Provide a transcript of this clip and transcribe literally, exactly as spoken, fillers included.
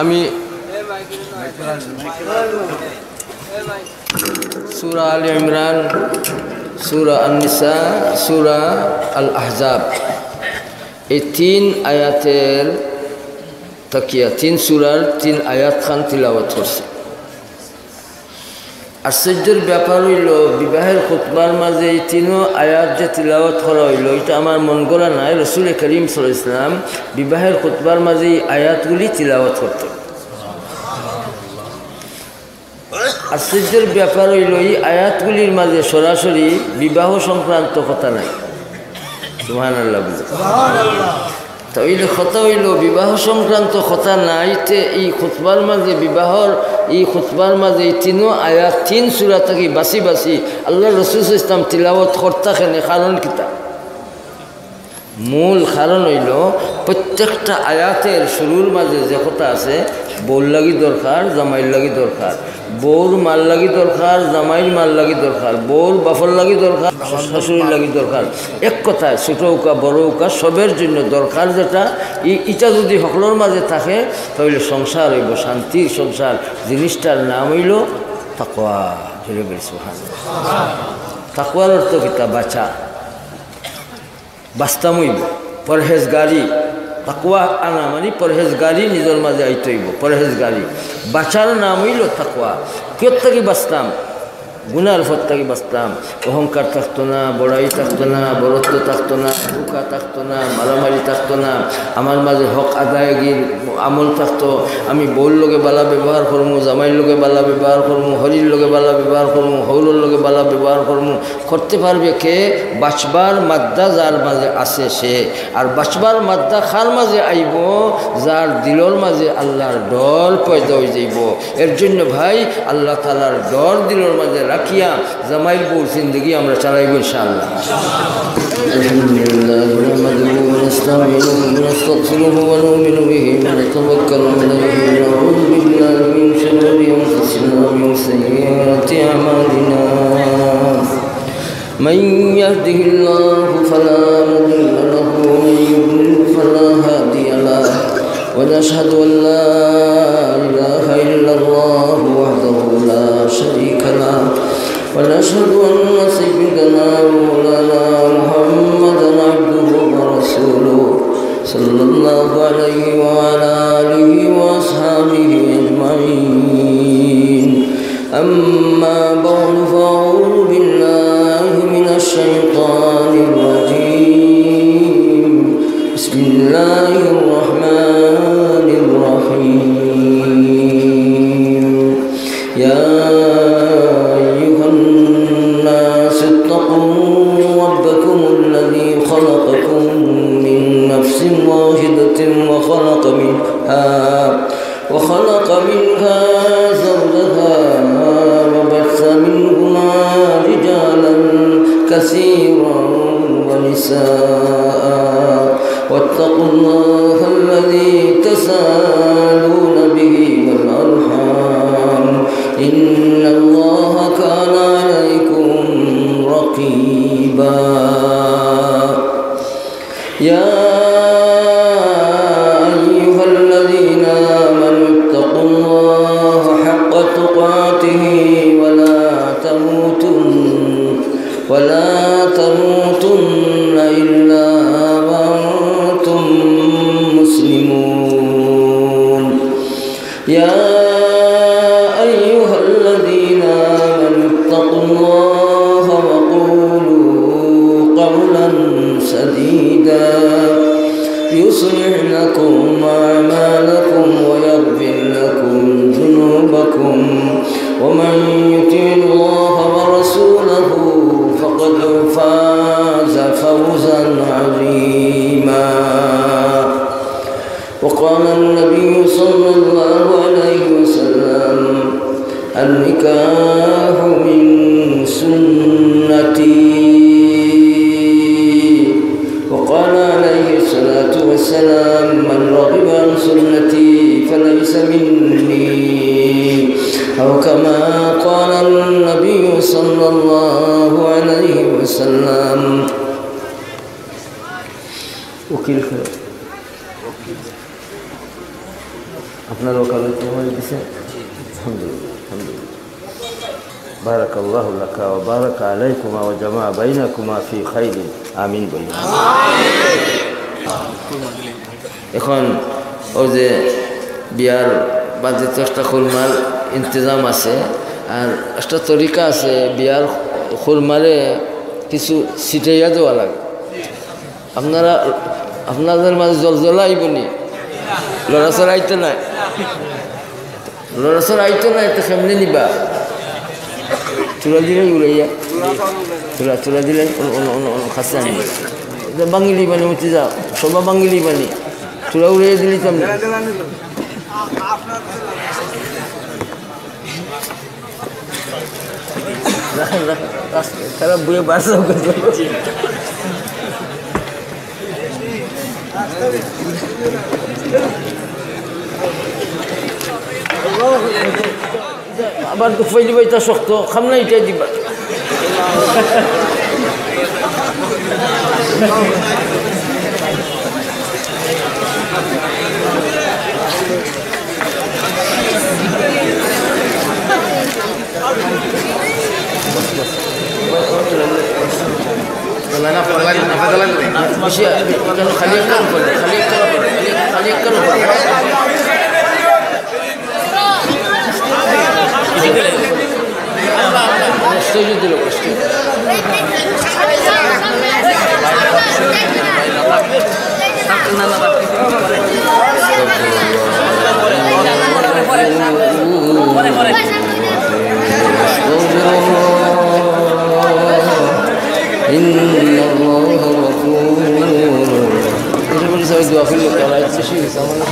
আমি সূরা আলে ইমরান, সূরা আন-নিসা, সূরা আল আহজাব, এই তিন আয়াতের থাকিয়া, তিন সূরার তিন আয়াত খান তিলাওয়াত করছি। আশ্চর্যর ব্যাপার অইলো, বিবাহের খুতবার মাঝে এই তিনও আয়াত যে তিলাওয়াত করা অইলো, ইটা আমার মন গড়া নায়। রসুলে করিম সাল্লাল্লাহু আলাইহি ওয়াসাল্লাম বিবাহের খুতবার মাঝে এই আয়াতগুলি তিলাওয়াত করতেন। আশ্চর্যর ব্যাপার অইলো, এই আয়াতগুলির মাঝে সরাসরি বিবাহ সংক্রান্ত কথা নাই। সুবহানাল্লাহ বলে। তা অইলে কথা অইলো, বিবাহ সংক্রান্ত কথা নাই, তে এই খুতবার মাঝে, বিবাহর এই খুতবার মাঝে এই তিনও আয়াত তিন সূরা থাকি বাছি বাছি আল্লাহর রসুল সাল্লাল্লাহু আলাইহি ওয়াসাল্লাম তিলাওয়াত করতা কেনে, কারণ কিতা? মূল কারণ অইলো, প্রত্যেকটা আয়াতের শুরুর মাঝে যে কথা আছে, বউর লাগি দরকার, জামাইর লাগি দরকার, বউর মার লাগি দরকার, জামাইর মার লাগি দরকার, বউর বাপর লাগি দরকার, শ্বশুরর লাগি দরকার। এক কথায়, ছোট অউকা, বড় অউকা, সবের জন্য দরকার যেটা, ই-, ইটা যদি হকলর মাঝে থাকে, তাইলে সংসার অইবো শান্তির সংসার। জিনিসটার নাম অইলো তাকওয়া। জোরে বলি সুবহানাল্লাহ। তাকওয়ার অর্থ কিতা? বাচা। বাচতাম অইবো, পরহেজগারি। তাকওয়া আনা মানি পরহেজগারি নিজর মাঝে আইতো অইবো, পরহেজগারি। বাচার নাম অইলো তাকওয়া। কিয়র থাকি বাচতাম? গুনার পথ থাকি বাচতাম। অহংকার থাকতো না, বড়াই থাকতো না, বড়ত্ব থাকতো না, ধোঁকা থাকতো না, মারামারি থাকতো না। আমার মাঝে হক আদায়গির আমল থাকতো। আমি বউর লগে বালা ব্যবহার করমু, জামাইর লগে বালা ব্যবহার করমু, হরির লগে বালা ব্যবহার করমু, হউরর লগে বালা ব্যবহার করমু। করতে পারবে কে? বাচবার মাদ্দা যার মাঝে আছে সে। আর বাচবার মাদ্দা কার মাঝে আইবো? যার দিলর মাঝে আল্লাহর ডর পয়দা অইযাইবো। এর জন্য ভাই, আল্লাহ তাআলার ডর দিলর মাঝে রাখিয়া জামাইর বউর জিন্দেগি আমরা চালাইবো ইনশাআল্লাহ। الحمد لله نحمده ونستعينه ونستغفره ونؤمن به ونتوكل عليه ونعوذ بالله من شرور أنفسنا ومن سيئات أعمالنا. من يهده الله فلا مضل له ومن يضلل فلا هادي له. ونشهد أن لا إله إلا الله وحده لا شريك له. ونشهد أن سيدنا ومولانا محمدا عبده ورسوله صلى الله عليه وعلى آله وأصحابه أجمعين. أما بعد، فأعوذ بالله من الشيطان الرجيم. بسم الله الرحمن الرحيم. يا أيها الناس اتقوا ربكم الذي خلقكم من نفس واحدة وخلق منها وخلق منها زوجها وبث منهما رجالا كثيرا ونساء، واتقوا الله الذي تساءلون به والأرحام، إن الله كان عليكم رقيبا. يا أيها الذين آمنوا اتقوا الله حق تقاته ولا تموتن، ولا تموتن إلا وأنتم مسلمون. يا أيها الذين آمنوا اتقوا الله وقولوا قولا سديدا يصلح لكم أعمالكم ويغفر لكم ذنوبكم، ومن يطع الله ورسوله فقد فاز فوزا عظيما. وقال النبي صلى الله عليه وسلم: النكاح من سنتي. وقال عليه الصلاة والسلام: من رغب عن سنتي فليس مني. أو كما قال النبي صلى الله عليه وسلم. উকিল কে? আপনার ওকালতি হয়ে গেছে। আলহামদুলিল্লাহ, আলহামদুলিল্লাহ। বারাকাল্লাহু লাকা ওয়া বারাকা আলাইকুমা ওয়া জামা বাইনাকুমা ফি খাইরিন। আমিন বলি। এখন ওই যে বিয়ার বাজে তো একটা খুরমার ইন্তজাম আছে, আর একটা তরিকা আছে, বিয়ার খুরমারে কিছু ছিটাইয়া দেওয়া লাগে। আপনারা, আপনাদের মাঝে জলজলা আইবনি, লড়াচড়া আইতো না, লড়াচড়া আইতো না, এতে কেমনে নিবা? তুলা দিলে উড়াইয়া, তুলা, তুলা দিলে অন-, অন-, অন-, অন-, কাছে আনি। এটা ভাঙিলি বানি, উঠে যাও, সবা ভাঙিলি বানি, তুলা উড়াইয়া দিলি তো আমি। রাখেন, রাখেন। তারা বুয়ে বাস করতে। আবার তো ফেলি ভাই, তা শক্ত, খামনা ইটাই দিবা। বেশি, কেন খালি একটার উপরে, খালি একটার উপরে, খালি, খালি একটার উপরে। Stage-এ দিল, stage। أستغفر الله، إن الله غفور। এটা বলে সবাই দোয়া করলে তারা বেশি হয়েছে, আমার না।